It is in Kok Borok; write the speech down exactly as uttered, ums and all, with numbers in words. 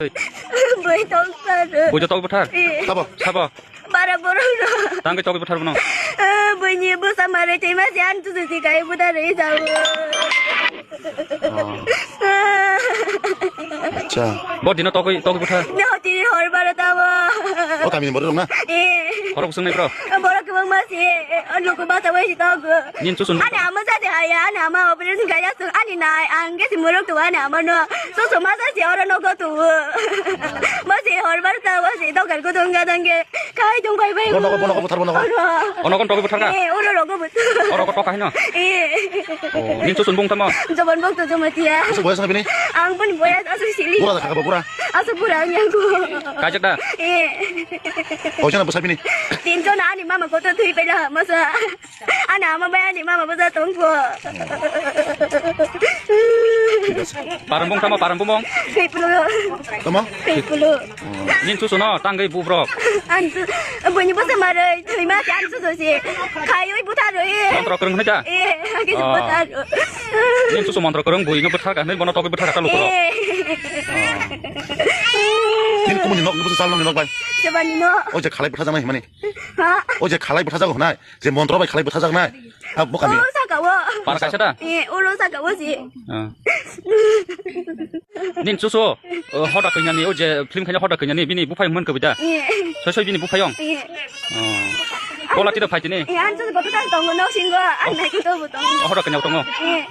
Bui tokthar. Bui tokwi buthar? Eh. Sabo. Sabo. Bara borok no. Tangwi tokwi buthar bono? Eh, buini bwsa mare twi ma se an tu tu kai buthar rwi jabo. Oh. Acha. Bo dino tokwi, tokwi buthar? Ne hoti hor bara tabo. O kamini borok na? Eh. Borok swng nai bro? Borok kwbang ma se, eh, luku bata wai si tok. Nin chusun. Ani ama jati haya, ani ama operation kaya sung, ani nai, ang ge si muruk tu ani ama no. So so ma jati oro no go tu. Ma si hor bar ta, ma si dogar ko dong ga dong ge. Kai dong bai bai. Bono ko, bono ko buthar, bono ko. Oro. Ono kon toki buthar ka? Eh, oro rogo buthar. Oro ko toka hino? Eh. Oh, nin chusun bung tamo? Joban bok to jomatia. Asu boyas na bini? Ang pun boyas asu sili. Pura da kaka pura. Asu pura ang yang ko. Kajak da? Eh. Koi jana bwsa bini? Tin jona ani mama ko to thui pela masa. Ani ama bai ani mama bwsa tong ko. Parang bung tamo, parang bung bung? Peplo. Tamo? Peplo. Nin chusu no tangwi bubrok. An chu boni bwsa maroi thoi ma an chu dosi. Khaioi buthar roi. Montro kwrwng hwnwi da? Eh, agi buthar. Nin chusu montro kwrwng bui no buthar ka hwnwi bono tokwi buthar ka luku. Eh. Nin kumuni nok bwsa sal nokni nok bai. Sebani no. O je khalai buthar janai himani. Ha? O je khalai buthar jago hwnai. Je montro bai khalai buthar jagnai. Ha, bo kami. O saka o. Para kaisa da? Eh, o lo saka o si. Ah. Nin chusu, uh, hoda kanya ni, o je film kanya hoda kanya ni, bini buphai man kabi da. Iya. Soi soi bini buphai ong. Iya. Oh. Bola tida phai tini. Iya, an chusu goto tan tongo nok singo, an nai kuto bu tongo. Oh, hoda kanya tongo. Iya.